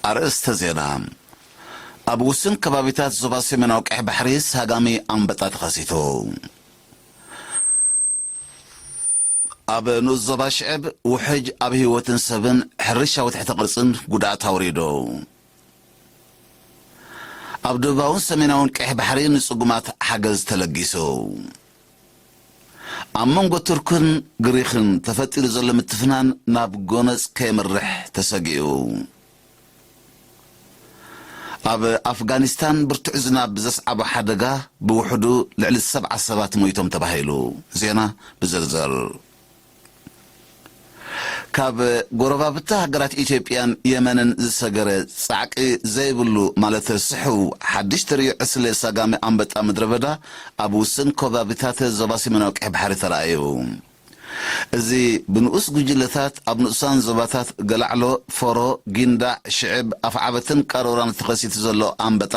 ኣርእስተ ዜና። ኣብ ውስን ከባቢታት ዞባ ሰሜናዊ ቀይሕ ባሕሪ ሳጋሚ ኣንበጣ ተኸሲቱ። ኣብ ንኡስ ዞባ ሽዕብ ውሕጅ ኣብ ህይወትን ሰብን ሕርሻዊ ትሕተ ቅርጽን ጉድኣት ኣውሪዱ። ኣብ ደቡባውን ሰሜናውን ቀይሕ ባሕሪ ንጽጉማት ሓገዝ ተለጊሱ። ኣብ መንጎ ቱርክን ግሪኽን ተፈጢሩ ዘሎ ምትፍናን ናብ ጎነጽ ከየምርሕ ተሰጊኡ። ኣብ ኣፍጋኒስታን ብርቱዕ ዝናብ ብዘስዓቦ ሓደጋ ብውሕዱ ልዕሊ ሰብዓ ሰባት ሞይቶም ተባሂሉ። ዜና ብዝርዝር። ካብ ጎረባብቲ ሃገራት ኢትዮጵያን የመንን ዝሰገረ ጻዕቂ ዘይብሉ ማለት ስሕው ሓድሽ ተርእዮ ዕስለ ሳጋሚ ኣንበጣ ምድረ በዳ ኣብ ውስን ከባቢታት ዞባ ሰሜናዊ ቀይሕ ባሕሪ ተራእዩ። እዚ ብንኡስ ጉጅለታት ኣብ ንኡሳን ዞባታት ገላዕሎ፣ ፎሮ፣ ጊንዳዕ፣ ሽዕብ፣ ኣፍዓበትን ቀሮራን ተኸሲቱ ዘሎ ኣንበጣ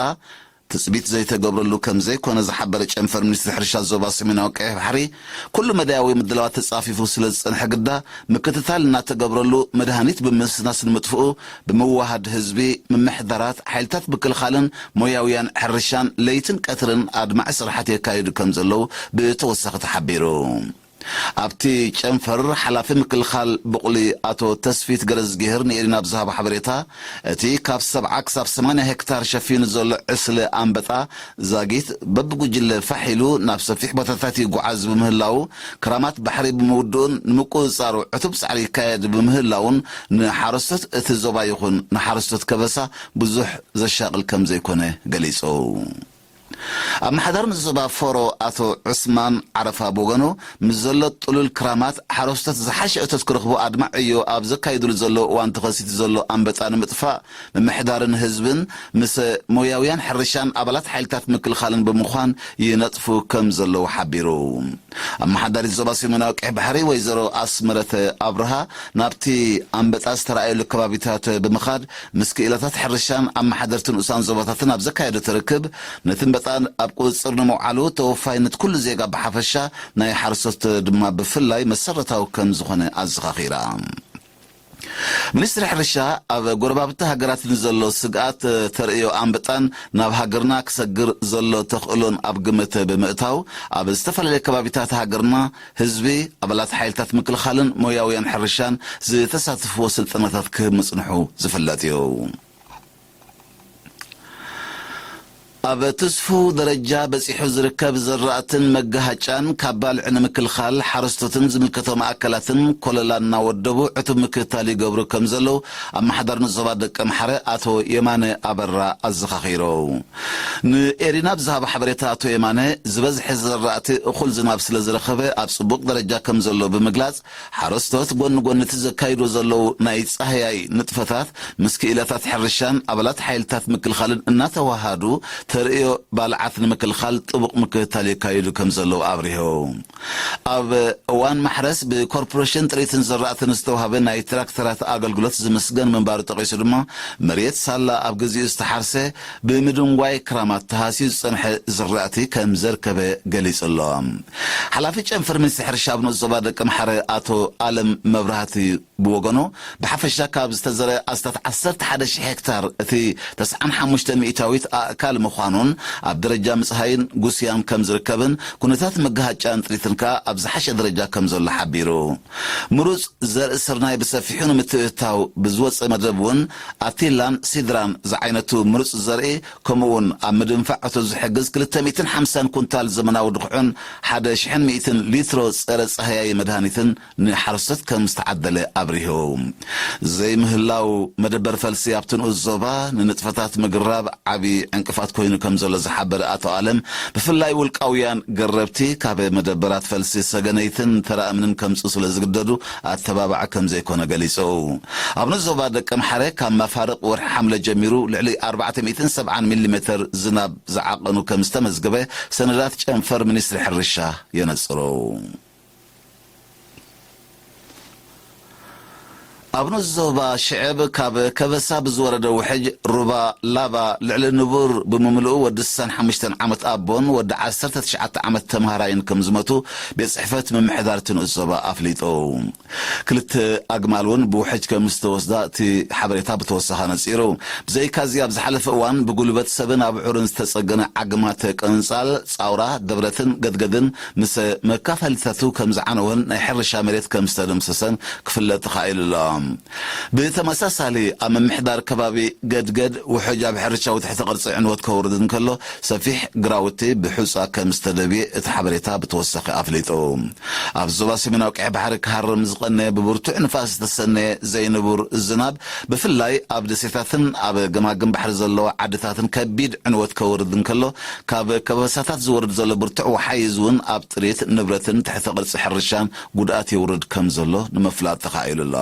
ትጽቢት ዘይተገብረሉ ከም ዘይኮነ ዝሓበረ ጨንፈር ሚኒስትሪ ሕርሻ ዞባ ሰሜናዊ ቀይሕ ባሕሪ፣ ኩሉ መዳያዊ ምድላዋት ተጻፊፉ ስለ ዝጸንሐ ግዳ ምክትታል እናተገብረሉ መድሃኒት ብምስናስ ንምጥፍኡ ብምውሃድ ህዝቢ፣ ምምሕዳራት፣ ሓይልታት ምክልኻልን ሞያውያን ሕርሻን ለይትን ቀትርን ኣድማዒ ስራሓት የካይዱ ከም ዘለዉ ብተወሳኺ ተሓቢሩ። ኣብቲ ጨንፈር ሓላፊ ምክልኻል ብቑሊ ኣቶ ተስፊት ገረዝግሄር ንኤሪና ብዝሃቦ ሓበሬታ፣ እቲ ካብ ሰብዓ ክሳብ ሰማንያ ሄክታር ሸፊኑ ዘሎ ዕስለ ኣንበጣ ዛጊት በብጉጅለ ፋሕ ኢሉ ናብ ሰፊሕ ቦታታት ይጓዓዝ ብምህላው፣ ክራማት ባሕሪ ብምውድኡን ንምቁጽጻሩ ዕቱብ ጻዕሪ ይካየድ ብምህላውን፣ ንሓረስቶት እቲ ዞባ ይኹን ንሓረስቶት ከበሳ ብዙሕ ዘሻቕል ከም ዘይኮነ ገሊጹ። ኣመሓዳሪ ዞባ ፎሮ ኣቶ ዑስማን ዓረፋ ብወገኑ፣ ምስ ዘሎ ጥሉል ክራማት ሓረስቶት ዝሓሸ እቶት ክረኽቡ ኣድማዒ ዕዮ ኣብ ዘካይድሉ ዘለዉ እዋን ተኸሲቱ ዘሎ ኣንበጣ ንምጥፋእ ምምሕዳርን ህዝብን ምስ ሞያውያን ሕርሻን ኣባላት ሓይልታት ምክልኻልን ብምዃን ይነጥፉ ከም ዘለዉ ሓቢሩ። ኣመሓዳሪት ዞባ ሰሜናዊ ቀይሕ ባሕሪ ወይዘሮ ኣስመረተ ኣብርሃ ናብቲ ኣንበጣ ዝተራእየሉ ከባቢታት ብምኻድ ምስ ክኢላታት ሕርሻን ኣመሓደርቲ ንኡሳን ዞባታትን ኣብ ዘካየደቶ ርክብ፣ ነቲ ኣንበጣ ኣብ ቁጽጽር ንምውዓሉ ተወፋይነት ኩሉ ዜጋ ብሓፈሻ ናይ ሓረስቶት ድማ ብፍላይ መሰረታዊ ከም ዝኾነ ኣዘኻኺራ። ሚኒስትሪ ሕርሻ ኣብ ጎረባብቲ ሃገራት ንዘሎ ስግኣት ተርእዮ ኣንበጣን ናብ ሃገርና ክሰግር ዘሎ ተኽእሎን ኣብ ግምት ብምእታው፣ ኣብ ዝተፈላለየ ከባቢታት ሃገርና ህዝቢ፣ ኣባላት ሓይልታት ምክልኻልን ሞያውያን ሕርሻን ዝተሳተፍዎ ስልጠናታት ክህብ ምጽንሑ ዝፍለጥ እዩ። ኣብ ትስፉው ደረጃ በጺሑ ዝርከብ ዘራእትን መጋሃጫን ካብ ባልዒ ንምክልኻል ሓረስቶትን ዝምልከቶም ኣካላትን ኮለላ እናወደቡ ዕቱብ ምክትታል ይገብሩ ከም ዘለዉ ኣመሓዳሪ ዞባ ደቀ ምሓረ ኣቶ የማነ ኣበራ ኣዘኻኺሩ። ንኤሪና ብዝሃቦ ሓበሬታ ኣቶ የማነ፣ ዝበዝሐ ዘራእቲ እኹል ዝናብ ስለ ዝረኸበ ኣብ ጽቡቕ ደረጃ ከም ዘሎ ብምግላጽ፣ ሓረስቶት ጎኒ ጎኒ እቲ ዘካይዶ ዘለዉ ናይ ጻህያይ ንጥፈታት ምስ ክኢላታት ሕርሻን ኣባላት ሓይልታት ምክልኻልን እናተዋሃዱ ተርእዮ ባልዓት ንምክልኻል ጥቡቕ ምክትታል የካይዱ ከም ዘለዉ ኣብሪሁ። ኣብ እዋን ማሕረስ ብኮርፖሬሽን ጥሪትን ዘራእትን ዝተዋህበ ናይ ትራክተራት ኣገልግሎት ዝምስገን ምንባሩ ጠቒሱ ድማ፣ መሬት ሳላ ኣብ ግዚኡ ዝተሓርሰ ብምድንጓይ ክራማት ተሃስዩ ዝጸንሐ ዝራእቲ ከም ዘርከበ ገሊጹ ኣሎ። ሓላፊ ጨንፈር ሚኒስትሪ ሕርሻ ኣብ ንኡስ ዞባ ደቀ ምሓረ ኣቶ ኣለም መብራህቲ ብወገኑ፣ ብሓፈሻ ካብ ዝተዘርአ ኣስታት ዓሰርተ ሓደ ሺሕ ሄክታር እቲ ተስዓን ሓሙሽተን ሚእታዊት ኣእካል ምዃኑን ኣብ ደረጃ ምጽሃይን ጉስያን ከም ዝርከብን ኩነታት መጋሃጫን ጥሪትን ከኣ ኣብ ዝሓሸ ደረጃ ከም ዘሎ ሓቢሩ። ምሩጽ ዘርኢ ስርናይ ብሰፊሑ ንምትእትታው ብዝወጸ መደብ እውን ኣቲላን ሲድራን ዝዓይነቱ ምሩጽ ዘርኢ፣ ከምኡ እውን ኣብ ምድንፋዕ እቶት ዝሕግዝ ክልተ ሚእትን ሓምሳን ኩንታል ዘመናዊ ድኹዕን ሓደ ሽሕን ሚእትን ሊትሮ ጸረ ጻህያይ መድሃኒትን ንሓረስቶት ከም ዝተዓደለ ኣብሪሁ። ዘይምህላው መደበር ፈልሲ ኣብቲ ንኡስ ዞባ ንንጥፈታት ምግራብ ዓቢ ዕንቅፋት ኮይኑ ከም ዘሎ ዝሓበረ ኣቶ ኣለም፣ ብፍላይ ውልቃውያን ገረብቲ ካብ መደበራት ፈልሲ ሰገነይትን ተራእምንን ከምጽኡ ስለ ዝግደዱ ኣተባባዒ ከም ዘይኮነ ገሊጹ። ኣብ ንኡስ ዞባ ደቀ ምሓረ ካብ መፋርቕ ወርሒ ሓምለ ጀሚሩ ልዕሊ ኣርባዕተ ሚእትን ሰብዓን ሚሊሜተር ዝናብ ዝዓቐኑ ከም ዝተመዝገበ ሰነዳት ጨንፈር ሚኒስትሪ ሕርሻ የነጽሩ። ኣብ ንዞባ ሽዕብ ካብ ከበሳ ብዝወረደ ውሕጅ ሩባ ላቫ ልዕሊ ንቡር ብምምልኡ ወዲ ስሳን ሓሙሽተን ዓመት ኣቦን ወዲ ዓሰርተ ትሽዓተ ዓመት ተምሃራይን ከም ዝመቱ ቤት ጽሕፈት ምምሕዳር እቲ ንኡስ ዞባ ኣፍሊጡ። ክልተ ኣግማል እውን ብውሕጅ ከም ዝተወስዳ እቲ ሓበሬታ ብተወሳኺ ኣነጺሩ። ብዘይካዚ ኣብ ዝሓለፈ እዋን ብጉልበት ሰብን ኣብዑርን ዝተጸገነ ዓግማተ ቀንጻል፣ ጻውራ፣ ደብረትን ገድገድን ምስ መካፈሊታቱ ከም ዝዓነወን ናይ ሕርሻ መሬት ከም ዝተደምሰሰን ክፍለጥ ተኻኢሉ ኣሎ። ብተመሳሳሊ ኣብ ምምሕዳር ከባቢ ገድገድ ውሕጅ ኣብ ሕርሻዊ ትሕተ ቅርጺ ዕንወት ከውርድ እንከሎ ሰፊሕ ግራውቲ ብሑጻ ከም ዝተደብየ እቲ ሓበሬታ ብተወሳኺ ኣፍሊጡ። ኣብ ዞባ ሰሜናዊ ቀይሕ ባሕሪ ክሃርም ዝቐነየ ብብርቱዕ ንፋስ ዝተሰነየ ዘይንቡር ዝናብ ብፍላይ ኣብ ደሴታትን ኣብ ገማግም ባሕሪ ዘለዋ ዓድታትን ከቢድ ዕንወት ከውርድ እንከሎ ካብ ከበሳታት ዝወርድ ዘሎ ብርቱዕ ወሓይዝ እውን ኣብ ጥሪት ንብረትን ትሕተ ቅርጺ ሕርሻን ጉድኣት የውርድ ከም ዘሎ ንምፍላጥ ተኻኢሉ ኣሎ።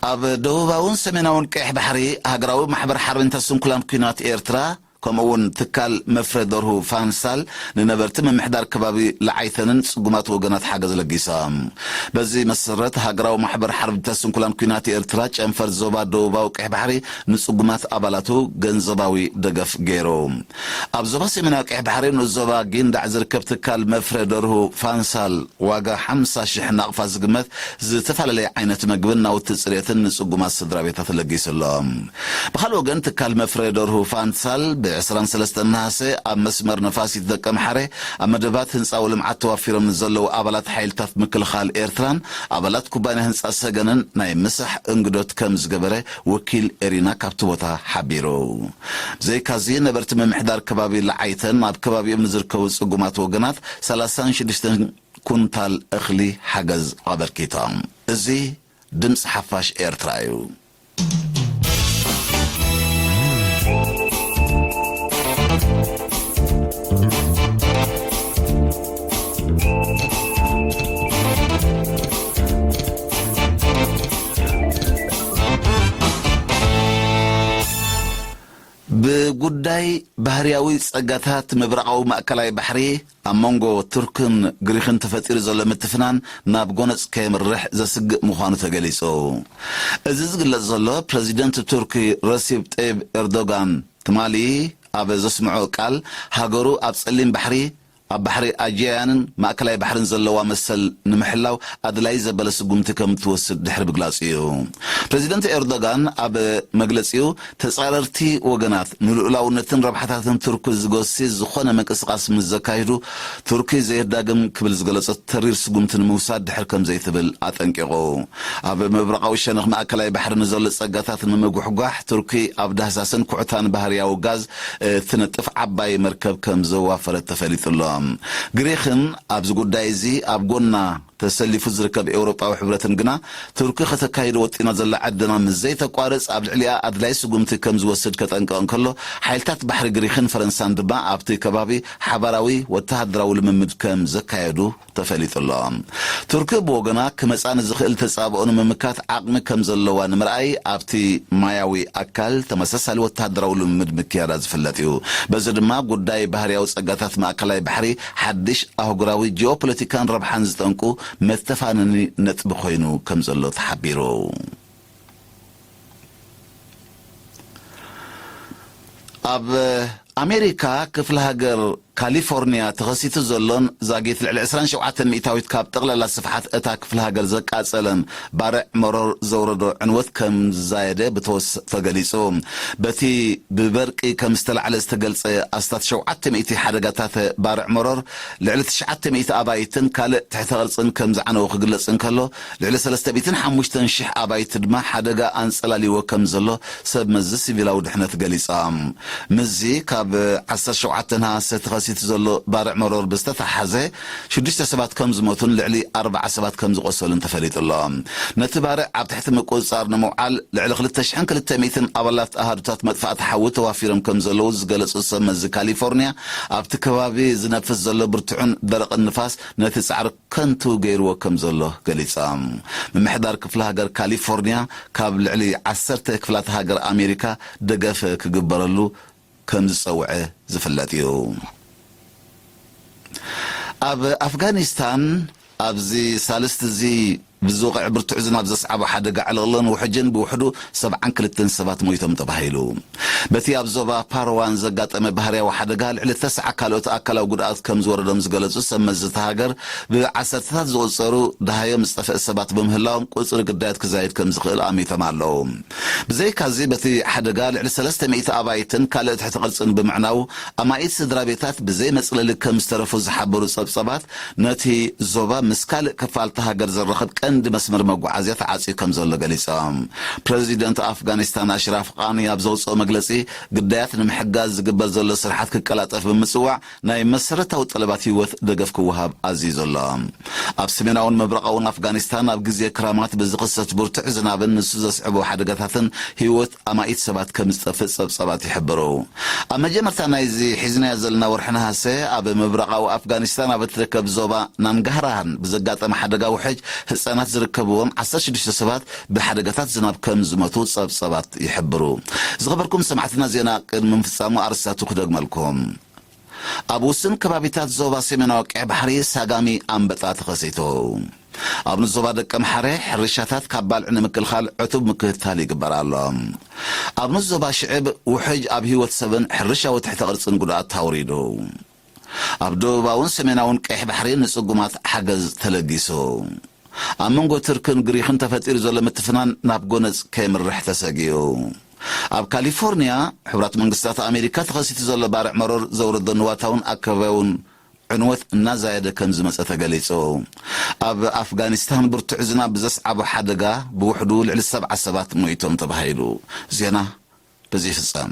ኣብ ደቡባውን ሰሜናውን ቀይሕ ባሕሪ ሃገራዊ ማሕበር ሓርበኛታት ስንኩላን ኲናት ኤርትራ ከምኡ እውን ትካል መፍረ ደርሁ ፋንሳል ንነበርቲ ምምሕዳር ከባቢ ለዓይተንን ጽጉማት ወገናት ሓገዝ ለጊሶም። በዚ መሰረት ሃገራዊ ማሕበር ሓርበኛታት ስንኩላን ኲናት ኤርትራ ጨንፈር ዞባ ደቡባዊ ቀይሕ ባሕሪ ንጽጉማት ኣባላቱ ገንዘባዊ ደገፍ ገይሩ። ኣብ ዞባ ሰሜናዊ ቀይሕ ባሕሪ ንኡስ ዞባ ጊንዳዕ ዝርከብ ትካል መፍረ ደርሁ ፋንሳል ዋጋ ሓምሳ ሽሕ ናቕፋ ዝግመት ዝተፈላለየ ዓይነት መግብን ናውቲ ጽሬትን ንጽጉማት ስድራ ቤታት ለጊሱ ኣሎ። ብኻልእ ወገን ትካል መፍረ ደርሁ ፋንሳል ብ23 ነሃሰ ኣብ መስመር ነፋሲት ደቀምሓረ ኣብ መደባት ህንጻዊ ልምዓት ተዋፊሮም ንዘለዉ ኣባላት ሓይልታት ምክልኻል ኤርትራን ኣባላት ኩባንያ ህንጻ ሰገንን ናይ ምሳሕ እንግዶት ከም ዝገበረ ወኪል ኤሪና ካብቲ ቦታ ሓቢሩ። ብዘይካዚ ነበርቲ ምምሕዳር ከባቢ ለዓይተን ኣብ ከባቢኦም ንዝርከቡ ጽጉማት ወገናት ሰላሳን ሽዱሽተን ኩንታል እኽሊ ሓገዝ ኣበርኪቶም። እዚ ድምፂ ሓፋሽ ኤርትራ እዩ። ብጉዳይ ባህርያዊ ጸጋታት ምብራቓዊ ማእከላይ ባሕሪ ኣብ መንጎ ቱርክን ግሪኽን ተፈጢሩ ዘሎ ምትፍናን ናብ ጎነጽ ከየምርሕ ዘስግእ ምዃኑ ተገሊጹ። እዚ ዝግለጽ ዘሎ ፕረዚደንት ቱርኪ ረሲብ ጠይብ ኤርዶጋን ትማሊ ኣብ ዘስምዖ ቃል ሃገሩ ኣብ ጸሊም ባሕሪ ኣብ ባሕሪ ኣጂያንን ማእከላይ ባሕርን ዘለዋ መሰል ንምሕላው ኣድላይ ዘበለ ስጉምቲ ከም እትወስድ ድሕሪ ምግላጹ እዩ። ፕረዚደንት ኤርዶጋን ኣብ መግለጺኡ ተጻረርቲ ወገናት ንልኡላውነትን ረብሓታትን ቱርኪ ዝጎሲ ዝኾነ ምንቅስቃስ ምስ ዘካይዱ ቱርኪ ዘየዳግም ክብል ዝገለጸት ተሪር ስጉምቲ ንምውሳድ ድሕር ከም ዘይትብል ኣጠንቂቑ። ኣብ ምብራቓዊ ሸነኽ ማእከላይ ባሕሪ ንዘሎ ጸጋታት ንምጉሕጓሕ ቱርኪ ኣብ ዳህሳስን ኩዕታን ባህርያዊ ጋዝ እትነጥፍ ዓባይ መርከብ ከም ዘዋፈረት ተፈሊጡ ኣሎ። ግሪኽን ኣብዚ ጉዳይ እዚ ኣብ ጎና ተሰሊፉ ዝርከብ ኤውሮጳዊ ሕብረትን ግና ቱርኪ ከተካይዶ ወጢና ዘላ ዕደና ምስ ዘይተቋርጽ ኣብ ልዕሊኣ ኣድላይ ስጉምቲ ከም ዝወስድ ከጠንቅቕ እንከሎ ሓይልታት ባሕሪ ግሪኽን ፈረንሳን ድማ ኣብቲ ከባቢ ሓባራዊ ወተሃደራዊ ልምምድ ከም ዘካየዱ ተፈሊጡ ኣሎ። ቱርኪ ብወገና ክመጻ ንዝኽእል ተጻብኦ ንምምካት ዓቕሚ ከም ዘለዋ ንምርኣይ ኣብቲ ማያዊ ኣካል ተመሳሳሊ ወተሃደራዊ ልምምድ ምክያዳ ዝፍለጥ እዩ። በዚ ድማ ጉዳይ ባህርያዊ ጸጋታት ማእከላይ ባሕሪ ሓድሽ ኣህጉራዊ ጂኦፖለቲካን ረብሓን ዝጠንቁ መተፋነኒ ነጥቢ ኮይኑ ከም ዘሎ ተሓቢሩ። ኣብ ኣሜሪካ ክፍለ ሃገር ካሊፎርኒያ ተኸሲቱ ዘሎን ዛጊት ልዕሊ ዕስራን ሸውዓተን ሚእታዊት ካብ ጠቕላላ ስፍሓት እታ ክፍለ ሃገር ዘቃጸለን ባርዕ መሮር ዘውረዶ ዕንወት ከም ዝዛየደ ብተወስ ተገሊጹ። በቲ ብበርቂ ከም ዝተላዕለ ዝተገልጸ ኣስታት ሸውዓተ ሚእቲ ሓደጋታት ባርዕ መሮር ልዕሊ ትሽዓተ ሚእቲ ኣባይትን ካልእ ትሕተ ቅርጽን ከም ዝዓነወ ክግለጽ እንከሎ፣ ልዕሊ ሰለስተ ሚእትን ሓሙሽተን ሽሕ ኣባይቲ ድማ ሓደጋ ኣንጸላልይዎ ከም ዘሎ ሰብ መዚ ሲቪላዊ ድሕነት ገሊጻ። ምስዚ ካብ ዓሰርተ ሸውዓተ ነሃሰ ተኸሲቱ ዘሎ ባርዕ መሮር ብዝተተሓሓዘ ሽዱሽተ ሰባት ከም ዝሞቱን ልዕሊ ኣርባዓ ሰባት ከም ዝቖሰሉን ተፈሊጡ ኣሎ። ነቲ ባርዕ ኣብ ትሕቲ ምቁጽጻር ንምውዓል ልዕሊ ክልተ ሽሕን ክልተ ሚእትን ኣባላት ኣሃዱታት መጥፋእቲ ሓዊ ተዋፊሮም ከም ዘለዉ ዝገለጹ ሰብ መዚ ካሊፎርኒያ፣ ኣብቲ ከባቢ ዝነፍስ ዘሎ ብርቱዕን ደረቕን ንፋስ ነቲ ጻዕሪ ከንቱ ገይርዎ ከም ዘሎ ገሊጻ። ምምሕዳር ክፍለ ሃገር ካሊፎርኒያ ካብ ልዕሊ ዓሰርተ ክፍላተ ሃገር ኣሜሪካ ደገፍ ክግበረሉ ከም ዝጸውዐ ዝፍለጥ እዩ። ኣብ ኣፍጋኒስታን ኣብዚ ሳልስቲ እዚ ብዝወቕዕ ብርቱዕ ዝናብ ዘስዓቦ ሓደጋ ዕልቕልን ውሕጅን ብውሕዱ ሰብዓን ክልተን ሰባት ሞይቶም ተባሂሉ። በቲ ኣብ ዞባ ፓርዋን ዘጋጠመ ባህርያዊ ሓደጋ ልዕሊ ተስዓ ካልኦት ኣካላዊ ጉድኣት ከም ዝወረዶም ዝገለጹ ሰብ መዚ እታ ሃገር፣ ብዓሰርተታት ዝቑጸሩ ደሃዮም ዝጠፍአ ሰባት ብምህላዎም ቁጽሪ ግዳያት ክዛይድ ከም ዝኽእል ኣሚቶም ኣለዉ። ብዘይካዚ በቲ ሓደጋ ልዕሊ ሰለስተ ሚእቲ ኣባይትን ካልእ ትሕቲ ቅርጽን ብምዕናዉ ኣማኢት ስድራ ቤታት ብዘይ መጽለሊ ከም ዝተረፉ ዝሓበሩ ጸብጸባት ነቲ ዞባ ምስ ካልእ ክፋል እታ ሃገር ዘራኽብ ቀንዲ መስመር መጓዓዝያ ተዓጽዩ ከም ዘሎ ገሊጾም። ፕረዚደንት ኣፍጋኒስታን ኣሽራፍ ቃኒ ኣብ ዘውጽኦ መግለጺ፣ ግዳያት ንምሕጋዝ ዝግበር ዘሎ ስርሓት ክቀላጠፍ ብምጽዋዕ፣ ናይ መሰረታዊ ጠለባት ህይወት ደገፍ ክወሃብ ኣዚዙ ኣሎ። ኣብ ሰሜናውን ምብራቓውን ኣፍጋኒስታን ኣብ ግዜ ክራማት ብዝኽሰት ብርቱዕ ዝናብን ንሱ ዘስዕቦ ሓደጋታትን ህይወት ኣማኢት ሰባት ከም ዝጠፍእ ጸብጻባት ይሕብሩ። ኣብ መጀመርታ ናይዚ ሒዝናዮ ዘለና ወርሒ ነሃሰ፣ ኣብ ምብራቓዊ ኣፍጋኒስታን ኣብ እትርከብ ዞባ ናንጋህራን ብዘጋጠመ ሓደጋ ውሕጅ ህጻናት ዝርከብዎም ዓሰርተ ሽዱሽተ ሰባት ብሓደጋታት ዝናብ ከም ዝሞቱ ጸብጻባት ይሕብሩ። ዝኸበርኩም ሰማዕትና፣ ዜና ቅድሚ ምፍጻሙ ኣርእስታቱ ክደግመልኩም። ኣብ ውሱን ከባቢታት ዞባ ሰሜናዊ ቀይሕ ባሕሪ ሳጋሚ ኣንበጣ ተኸሲቱ። ኣብ ንዞባ ደቀምሓረ ሕርሻታት ካብ ባልዕ ንምክልኻል ዕቱብ ምክትታል ይግበር ኣሎ። ኣብ ንዞባ ሽዕብ ውሕጅ ኣብ ህይወት ሰብን ሕርሻዊ ትሕተ ቅርጽን ጉድኣት ኣውሪዱ። ኣብ ደቡባውን ሰሜናውን ቀይሕ ባሕሪ ንጽጉማት ሓገዝ ተለጊሱ። ኣብ መንጎ ቱርክን ግሪኽን ተፈጢሩ ዘሎ ምትፍናን ናብ ጎነጽ ከየምርሕ ተሰጊኡ። ኣብ ካሊፎርኒያ፣ ሕቡራት መንግስታት ኣሜሪካ ተኸሲቱ ዘሎ ባርዕ መሮር ዘውረዶ ንዋታውን ኣከባቢያውን ዕንወት እናዛየደ ከም ዝመጸ ተገሊጹ። ኣብ ኣፍጋኒስታን ብርቱዕ ዝናብ ብዘስዓቦ ሓደጋ ብውሕዱ ልዕሊ ሰብዓ ሰባት ሞይቶም ተባሂሉ። ዜና በዚ ይፍጸም።